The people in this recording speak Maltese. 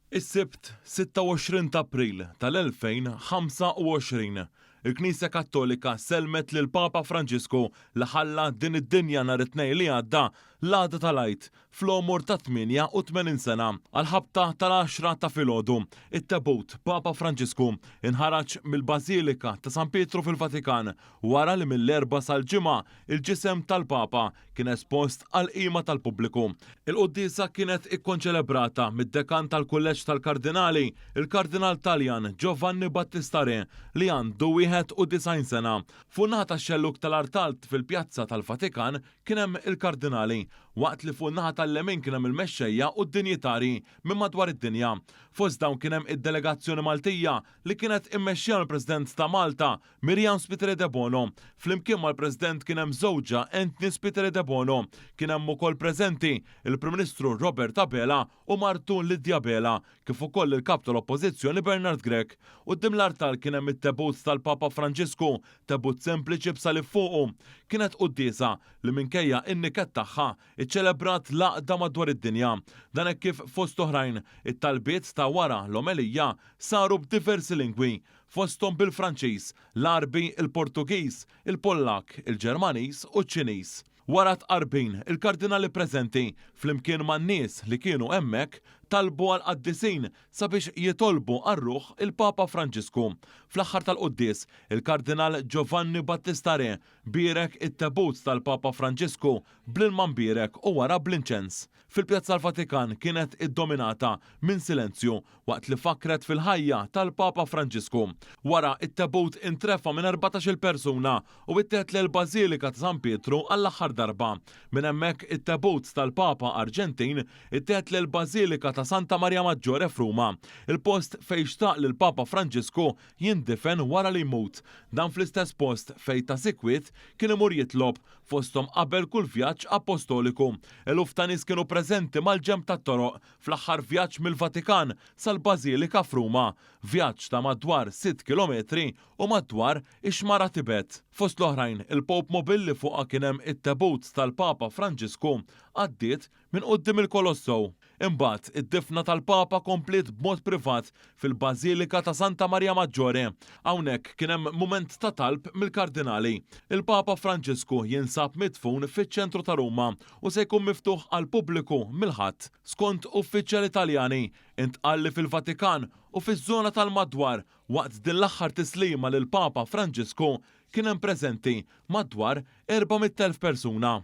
Is-Sibt 26 ta' April tal-2025, il-Knisja Kattolika sellmet lill-Papa Franġisku li ħalla din id-dinja nhar it-Tnejn li għadda l-għada tal-Għid fl-għomor ta' 88 sena. Għall-ħabta tal-għaxra ta' filgħodu, it-tebut Papa Franġisku inħaraġ mill-Bażilika ta' San Pietru fil-Vatikan wara li mill-Erbgħa sal-Ġimgħa il-ġisem tal-Papa kien espost għall-qima tal-pubbliku. Il-quddiesa kienet ikkonċelebrata mid-Dekan tal-Kulleġġ tal-Kardinali, il-Kardinal Taljan Giovanni Battista Re, li għandu 91 sena. Fuq in-naħa tax-xellug tal-artal fil-Pjazza tal-Vatikan kien hemm il-Kardinali, waqt li fuq in-naħa tal-lemin kien hemm il-mexxejja u d-dinjitarji minn madwar id-dinja. Fost dawn kien hemm id-delegazzjoni Maltija li kienet immexxija mill-President ta' Malta, Miriam Spiteri Debono. Flimkien mal-President kien hemm żewġha Anthony Spiteri Debono. Kien hemm ukoll preżenti il-Prim Ministru Robert Abela u martu Lydia Abela, kif ukoll il-Kap tal-Oppożizzjoni Bernard Grech. Quddiem l-artal kien hemm it-tebut tal-Papa Franġisku, tebut sempliċi b'salib fuqu. Kienet quddiesa li minkejja n-niket tagħha, iċċelebrat l-għaqda madwar id-dinja. Dan hekk kif fost oħrajn, it-talbiet ta' wara l-omelija saru b'diversi lingwi, fosthom bil-Franċiż, l-Għarbi, il-Portugiż, il-Pollakk, il-Ġermaniż u ċ-Ċiniż. Wara t-tqarbin, il-kardinali preżenti, flimkien man-nies li kienu hemmhekk, talbu għall-qaddisin sabiex jitolbu għal ruħ il-Papa Franġisku. Fl-aħħar tal-quddies, il-Kardinal Giovanni Battista Re bierek it-tebut tal-Papa Franġisku bl-ilma mbierek u wara bl-inċens. Fil-Pjazza tal-Vatikan kienet iddominata minn silenzju waqt li fakkret fil-ħajja tal-Papa Franġisku. Wara, it-tebut intrefa' minn 14-il persuna u ittieħed lejl-Bażilika ta' San Pietru għall-aħħar darba. Minn hemmhekk it-tebut tal-Papa Arġentin ittieħed lejl-Bażilika ta' Santa Maria Maggiore f'Ruma, il-post fejn xtaq li l-Papa Franġisku jindifen wara li jmut. Dan fl-istess post fejn ta' sikwit kien imur jitlob, fosthom qabel kull vjaġġ appostoliku. Eluf ta' nies kienu preżenti mal-ġenb tat-toroq fl-aħħar vjaġġ mill-Vatikan sal-Bażilika f'Ruma, vjaġġ ta' madwar sitt kilometri u madwar ix-xmara Tibet. Fost l-oħrajn, il-Pope Mobile li fuqha kien hemm it-tebut tal-Papa Franġisku għaddiet minn quddiem il-Kolossew. Imbagħad, id-difna tal-Papa kompliet b'mod privat fil-Bażilika ta' Santa Maria Maggiore. Hawnhekk kien hemm mument ta' talb mill-kardinali. Il-Papa Franġisku jinsab midfun fiċ-ċentru ta' Ruma u se jkun miftuħ għall-pubbliku mill-Ħadd. Skont uffiċjali Taljani, intqal li fil-Vatikan u fiż-żona tal-madwar waqt din l-aħħar tislima lill-Papa Franġisku kien hemm preżenti madwar 400,000 persuna.